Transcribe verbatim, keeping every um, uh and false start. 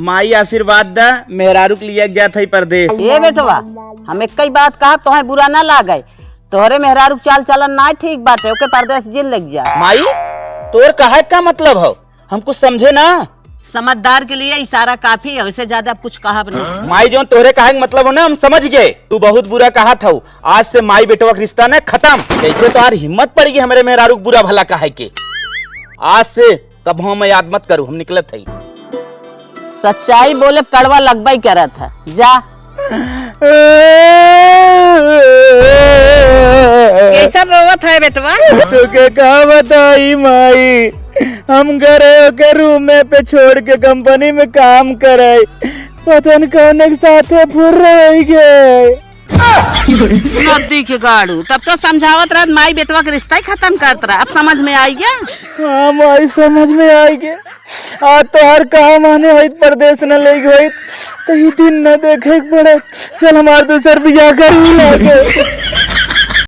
माई आशीर्वाद दा, मेहरारू के लिए जात है परदेश। ए बेटवा, हम एक ही बात कहा, तोहे बुरा ना लागे। तोहरे मेहरारू के चाल चलन ना ठीक बाटे, ओके परदेश जिन लग जा। माई, तोर कहे का मतलब हो? हम कुछ समझे ना। समझदार के लिए इशारा काफी है, उससे ज्यादा अब कुछ कहब नहीं। माई, जौन तोहरे कहे के मतलब हो ना, हम समझ गए। तू बहुत बुरा कहत हऊ। आज से माई बेटवा के रिश्ता ना खत्म। कैसे तोहार हिम्मत पड़ेगी हमरे मेहरारू के बुरा भला कहे के? आज से कबहुँ मैं याद मत करू, हम निकलत हई। सच्चाई बोले कड़वा लगबई करत है। जा। कैसन रोवत है बेटवा? तोके का बताई माई, हम घरे ओके रूम में पे छोड़ के कंपनी में काम करे, पता न कौन के साथे फुर्र होइ गए। नदी के गाड़ू, तब तो समझावत रहत, माई बेटवा के रिश्ता ही खत्म करत रहा। अब समझ में आई गया? हाँ माई, समझ में आई गया। आज तोहर कहा माने होइत, परदेश न ले होइत, तो ई दिन न देखे के पड़े। चल हमार दूसर बियाह कर ही लागे।